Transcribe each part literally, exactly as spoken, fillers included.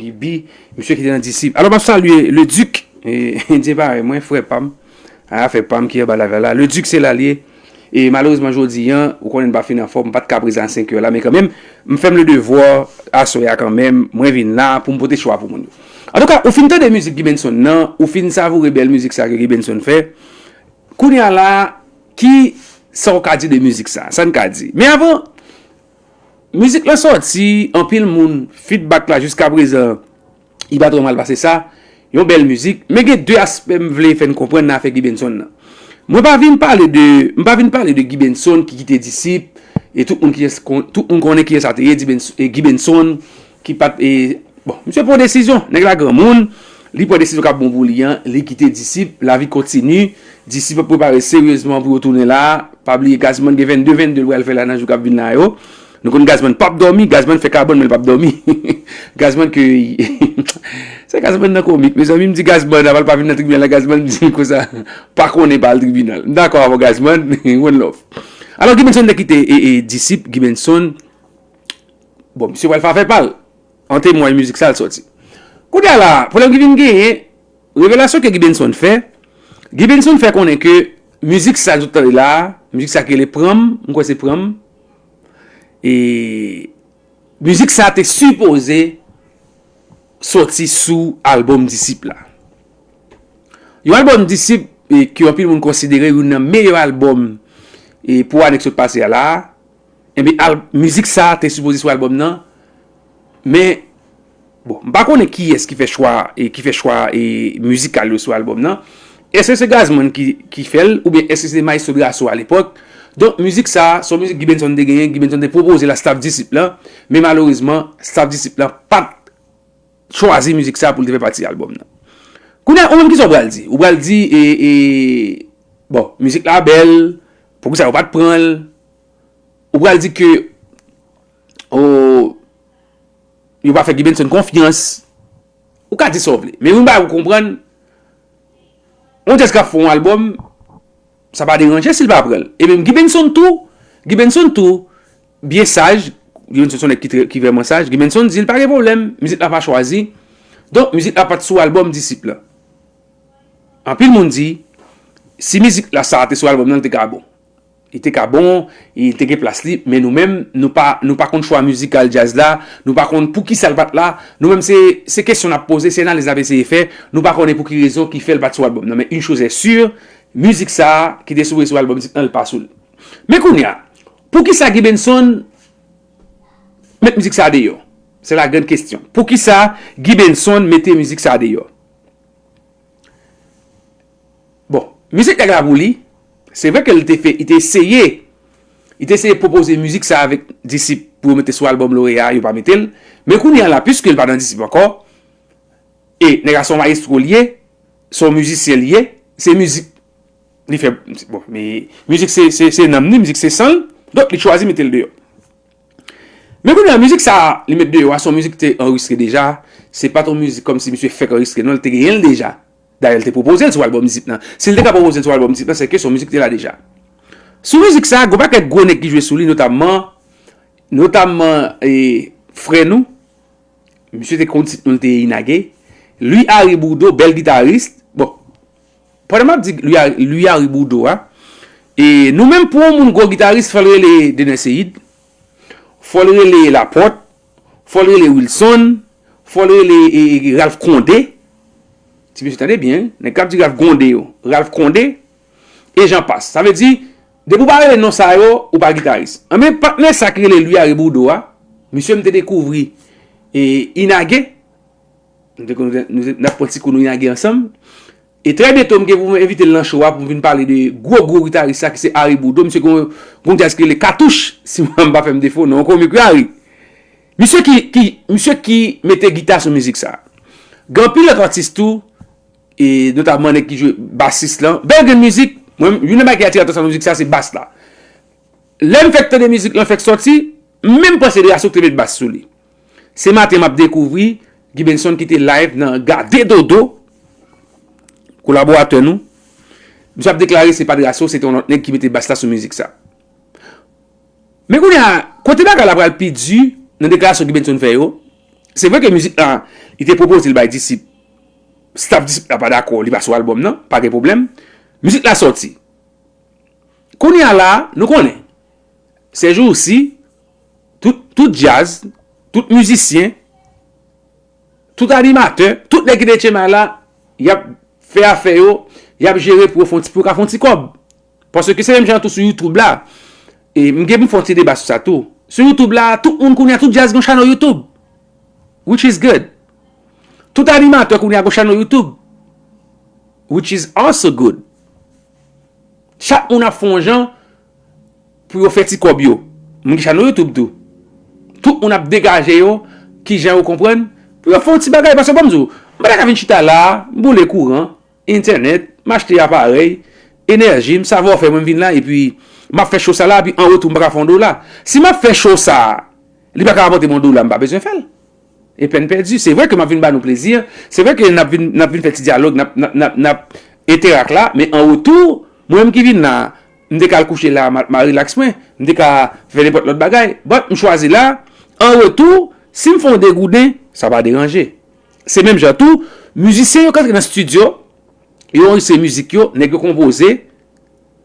Gibi, misye ki te nan Disip. Alò, m ap salye Le Duc, e, Endyen parèy mwen, frè pa m, a, frè pa m ki anba live la. Le Duc se la l ye. E malerezman, jodi a, ou konnen m pa fin anfòm, m pa t ka prezan a senk è la, men kanmenm, m fè m le devwa, aswè a kanmenm, mwen vin la pou m pote cho a pou moun yo. Antouka, ou fin tande mizik Gibenson nan, ou fin savoure bèl mizik sa ke Gibenson fè. Kounye a la, ki sa w ka di de mizik sa? Sa n ka di. Men avan, mizik lan sòti, anpil moun, feedback la jiska prezan, li pa twò mal pase sa. Yon bèl mizik, men gen de aspè m vle fè n konprann nan afè Gibenson nan. Mwen pa vin pale de, m pa vin pale de Gibenson ki kite Disip, e tout moun ki, tout moun konnen kiyès sa te ye, Gibenson, e Gibenson ki pa t, e, bon, misye pran desizyon, nèg la granmoun, li pran desizyon k ap bon pou li an, li kite Disip, lavi kontini, Disip ap prepare seryezman pou yo tounen la, pa bliye Gazman gen vennde vennde l pral fè la nan jou k ap vin la yo. Nou konn Gazman p ap dòmi, Gazman fè kabann men l p ap dòmi. Gazman ke, se Gazman nan komik, mezanmi, m di Gazman, avan l pa vin nan tribinal la, Gazman di m konsa, pa konnen pa al tribinal. M dakò avè w Gazman, one love. Alò, Gibenson te kite, e, e, Disip, Gibenson, bon, misye pral fè afè pa l. An temway mizik sa l sòti. Kounye a la, pwoblèm ki vin genyen, revelasyon ke Gibenson fè, Gibenson fè konnen ke mizik sa nou t tande la, mizik sa ki rele Pran m, m kwè se Pran m, e mizik sa te sipoze sòti sou albòm Disip la. Yon albòm Disip, e, ke anpil moun konsidere youn nan meyè albòm, e, pou ane k sot pase a la, Ebyen, al, mizik sa a te sipoze sou albòm nan, men, bon, m pa konnen kiyès ki fè chwa, e ki fè chwa, e mizikal yo sou albòm nan. Èske se Gazman ki, ki fè l, oubyen èske se te Maestro Drasso alepòk? Donk, mizik sa a, se yon mizik Gibenson te genyen, Gibenson te pwopoze l a staff Disip lan, men malerezman, staff Disip lan pa t chwazi mizik sa pou l te fè pati albòm nan. Kounye a, ou menm, kisa w pral di? Ou pral di, e, e, bon, mizik la bèl, poukisa yo pa t pran l? Ou pral di ke, o, yo pa fè Gibenson konfyans. Ou ka di sa w vle. Men yon bagay ou konprann, yon djaz k ap fè yon albòm, sa pa deranje si l pa pran l. E menm Gibenson tou, Gibenson tou, byen saj, Gibenson se yon nèg ki trè, ki vrèman saj, Gibenson di l pa gen pwoblèm, mizik la pa chwazi. Donk, mizik la pa t sou albòm Disip lan. Anpil moun di, si mizik la sa a te sou albòm nan, li te ka bon. Li te ka bon, li te gen plas li, men nou menm, nou pa, nou pa konn chwa mizikal djaz la, nou pa konn poukisa l pa t la, nou menm se, se kesyon n ap poze, se analiz n ap eseye fè, nou pa konnen pou ki rezon ki fè l pa t sou albòm nan. Men une chose est sûre, mizik sa a ki te sipoze sou albòm Disip lan, li pa sou l. Men kounye a, poukisa Gibenson met mizik sa a deyò? C'est la grande question. Poukisa Gibenson mete mizik sa a deyò? Bon, mizik nèg la pou li, se vre ke l te fè, li te eseye, li te eseye pwopoze mizik sa avèk Disip pou yo mete sou albòm Loreya, yo pa mete l. Men kounye a la, piske l pa nan Disip ankò, e nèg la se yon mayestwo l ye, se yon mizisyen l ye, se mizik li fè, bon, men mizik se, se, se nanm li, mizik se san l, donk li chwazi mete l deyò. Men kounye a, mizik sa a, li met deyò a, se yon mizik ki te anrejistre deja, se pa t yon mizik kòmsi misye fèk anrejistre, non, li te genyen l deja. Dayè, li te pwopoze l sou albòm Disip lan. Si l te ka pwopoze l sou albòm Disip lan, se ke se yon mizik ki te la deja. Sou mizik sa a, gen yon pakèt gwo nèg ki jwe sou li, notamman, notamman, e, frè nou, misye te konn tit nou, li te Inage, Louis Harry Bourdeau, bèl gitaris. Bon, pandan m ap di Louis Harry, Louis Harry Bourdeau a, e nou menm pou yon moun gwo gitaris, fò l rele Dener Ceïde, fò l rele Laporte, fò l rele Wilson, fò l rele, e, e, Ralph Condé. Ti mesye, tande byen, nèg k ap di Ralph Condé yo, Ralph Condé, e jan pas. Sa vle di, depi w pa rele non sa yo, ou pa gitaris. Anben, patnè sa ki rele Louis Harry Bourdeau a, misye m te dekouvri, e, Inage, nou te konn, nou te, n ap pran ti kou nou Inage ansanm. E trè byento, m gen pou m envite l nan show a pou m vin pale de gwo, gwo gitaris sa ki se Harry Bourdeau. Misye gen yon, gen yon djaz ki rele Katouch, si m pa fè m defo, non, komik wi, Harry. Misye ki, ki, misye ki mete gita sou mizik sa. Gen anpil lòt atis tou, e notamman nèg ki jwe basis lan. Bèl grenn mizik, mwen, youn nan bagay ki atire atansyon nan mizik sa, se bas la. Lè m fèk tande mizik lan fèk sòti, m menm panse Drasso ki te met bas sou li. Se maten m ap dekouvri Gibenson ki te live nan Gade Dodo, kolaboratè nou. Misye ap deklare se pa Drasso, se te yon lòt nèg ki mete bas la sou mizik sa. Men kounye a, kote bagay la pral pi di nan deklarasyon Gibenson fè yo, Se vre ke mizik la, li te pwopoze l bay Disip. Staff Disip la pa dakò, li pa sou albòm nan, pa gen pwoblèm. Mizik la sòti. Kounye a la, nou konnen, sèjousi, tout, tout djaz, tout mizisyen, tout animatè, tout nèg ki te tchenmay la, y ap fè afè yo, y ap jere pou yo fè yon ti, pou yo ka fè yon ti kòb. Paske se menm jan tou sou YouTube la. E m gen pou m fè yon ti deba sou sa tou. Sou YouTube la, tout moun kounye a, tout djaz gen yon chanèl YouTube. Which is good. Tout animatè kounye a gen yon chanèl YouTube. Which is also good. Chak moun ap fè yon jan pou yo fè ti kòb yo. Moun ki chanèl YouTube tou. Tout moun ap degaje yo, ki jan yo konprann, pou yo fè yon ti bagay. Paske bon, m di w, m pa ta ka vin chita la, m boule kouran, entènèt, m achte aparèy, enèji m, savwa fè mwen m vin la, epi m ap fè cho sa la, epi an retou m pa ka fè yon dola. Si m ap fè cho sa, li pa ka rapòte m yon dola, m pa bezwen fè l. E pèn pèdi. Se vre ke m ap vin ba nou plezi, se vre ke n ap vin, n ap vin fè ti dyalòg, n ap, n ap, n ap, n ap enterak la, men an retou, mwen menm ki vin la, m te ka al kouche la, m a, m a rilaks mwen, m te ka fè nenpòt lòt bagay. But m chwazi la, an retou, si m fè yon degouden, sa pa deranje. Se menm jan tou, mizisyen yo k antre nan estidyo, yo anrejistre mizik yo, nèg yo konpoze.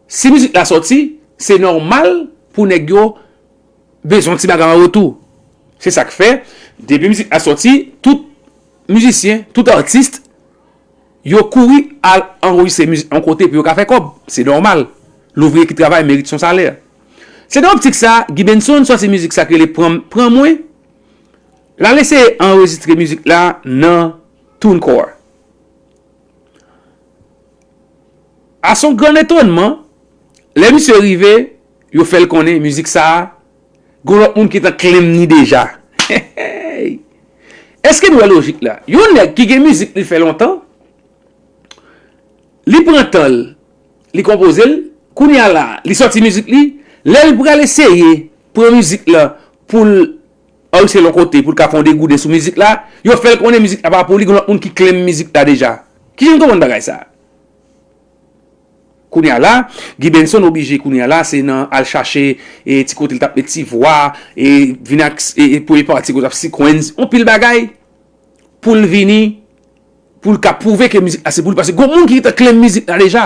Si mizik la sòti, se nòmal pou nèg yo bezwen yon ti bagay an retou. Se sa k fè, depi mizik la sòti, tout mizisyen, tout atis, yo kouri al anrejistre mizik yon kote pou yo ka fè kòb. Se nòmal. Louvriye ki travay merit son salè. Se nan optik sa, Guy Benson sòti mizik sa ki rele Pran, Pran Mwen. L al eseye anrejistre mizik la nan TuneCore. A son gran etònman, lè misye rive, yo fè l konnen mizik sa a, gon lòt moun ki t an claim ni deja. Èske nou wè lojik la? Yon nèg ki gen mizik li fè lontan, li pran tan l, li konpoze l, kounye a la, li sòti mizik li, lè l pral eseye pran mizik la pou l anrejistre l yon kote, pou l ka fè yon degouden sou mizik la, yo fè l konnen mizik la pa pou li, gen lòt moun ki claim mizik la deja. Kijan n konprann bagay sa? Kounye a la, Guy Benson oblije kounye a la, se nan al chache e ti kote l t ap met ti vwa, e vin ak e, e premye pati kote ap sequence, yon pil bagay, pou l vini, pou l ka pwouve ke mizik la se pou li, paske gon moun ki gentan claim mizik la deja.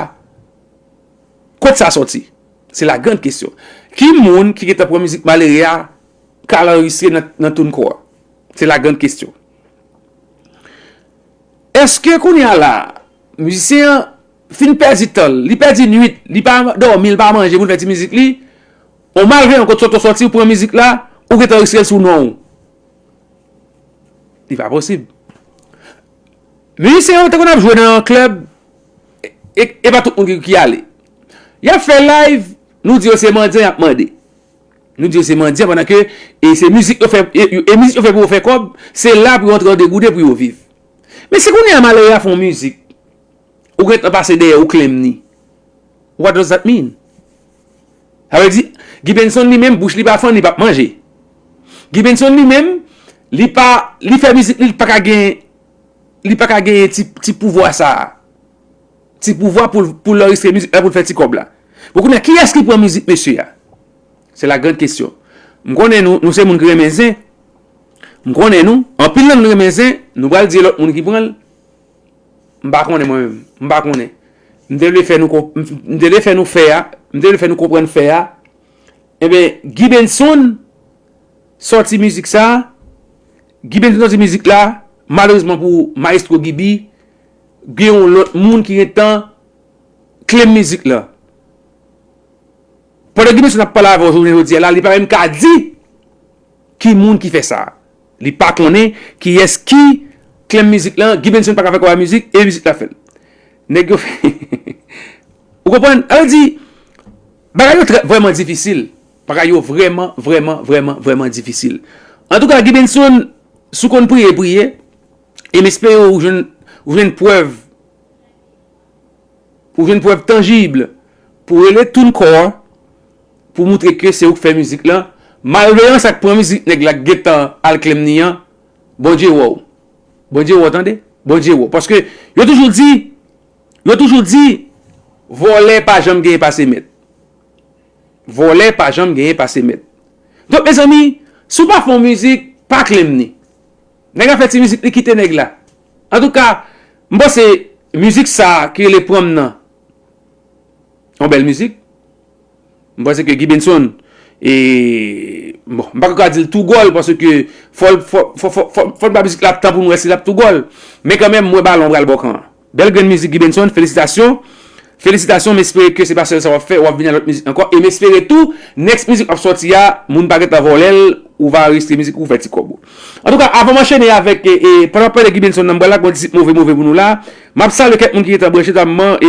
Kot sa sòti? Se la grande question. Ki moun ki gentan pran mizik malere a, k al anrejistre nan, nan TuneCore? Se la grande question. Èske kounye a la, mizisyen an fin pèdi tan l, li pèdi nwit, li pa dòmi, li pa manje pou l fè ti mizik li, on malveyan kot sòt ou sòti, ou pran mizik la, ou gentan anrejistre l sou non w. Li pa posib. Mizisyen yo te konn ap jwe nan klèb, e, e, e pa tout moun ki, ki ale. Y ap fè live, nou di yo se mandyan y ap mande. Nou di yo se mandyan pandan ke e se mizik yo fè, e, e mizik yo fè pou yo fè kòb, se la pou yo antre an degouden pou yo viv. Men si kounye a malere a fè yon mizik, ou gentan pase dèyè ou claim ni. What does that mean? Sa vle di, Guy Benson li menm, bouch li pa fann, li p ap manje. Guy Benson li menm, li pa, li fè mizik li, li pa ka gen, li pa ka genyen ti, ti pouvwa sa a. Ti pouvwa pou l, pou l anrejistre mizik la, pou l fè ti kòb la. Bon, kounye a, kiyès ki pran mizik mesye a? Se la grande question. M konnen nou, nou se moun ki renmen zen. M konnen nou, anpil nan nou renmen zen, nou pral di e lòt moun ki pran l. M pa konnen mwen menm. M pa konnen. M te vle fè nou konp-, m, m te vle fè nou fè a, m te vle fè nou konprann fè a. Enben, Guy Benson sòti mizik sa a. Guy Benson sòti mizik la. Malerezman pou Maestro Gibi, gen yon lòt moun ki gentan claim mizik la. Pandan Guy Benson ap pale avè w jounen jodi a la, li pa menm ka di ki moun ki fè sa. Li pa konnen kiyès ki claim mizik lan, Guy Benson pa ka fè kòb a mizik, e mizik la fè l. Nèg yo fè. Ou konprann? Sa vle di, bagay yo trè, vrèman difisil. Bagay yo vrèman, vrèman, vrèman, vrèman difisil. Antouka, Guy Benson, si w konn priye, priye. E m espere w jwenn, w jwenn prèv, w jwenn prèv tanjib pou rele TuneCore, pou moutre ke se ou k fè mizik lan. Malveyan sa k pran mizik nèg la k gentan al claim ni an, Bondye wè w. Bondye wè w, tande. Bondye wè w. Paske yo toujou di, yo toujou di, vòlè pa janm genyen pase mèt. Vòlè pa janm genyen pase mèt. Donk, mezanmi, si w pa fè yon mizik, pa claim ni. Nèg la fè ti mizik, li kite nèg la. Antouka, m panse mizik sa ki rele Pran m nan, yon bèl mizik. M panse ke Guy Benson, e, bon, m pa ka di l tou gòl, paske fò, fò, fò, fò, fò, fò n ba mizik la tan pou nou wè si l ap tou gòl. Men kanmenm, mwen balon pral bò kan an. Bèl grenn mizik Guy Benson, felisitasyon. Felisitasyon, m espere ke se pa sèl sa w ap fè, w ap vini a lòt mizik ankò. E m espere tou, next mizik w ap sòti a, moun pa gentan vòlè l, ou va rejistre mizik ou, ou fè ti kòb ou. Antouka, avan m anchene avèk, e, e, pandan m ap pale de Guy Benson nan, m pral lage yon ti move move pou nou la. M ap salye kèk moun ki gentan branche, nòtaman,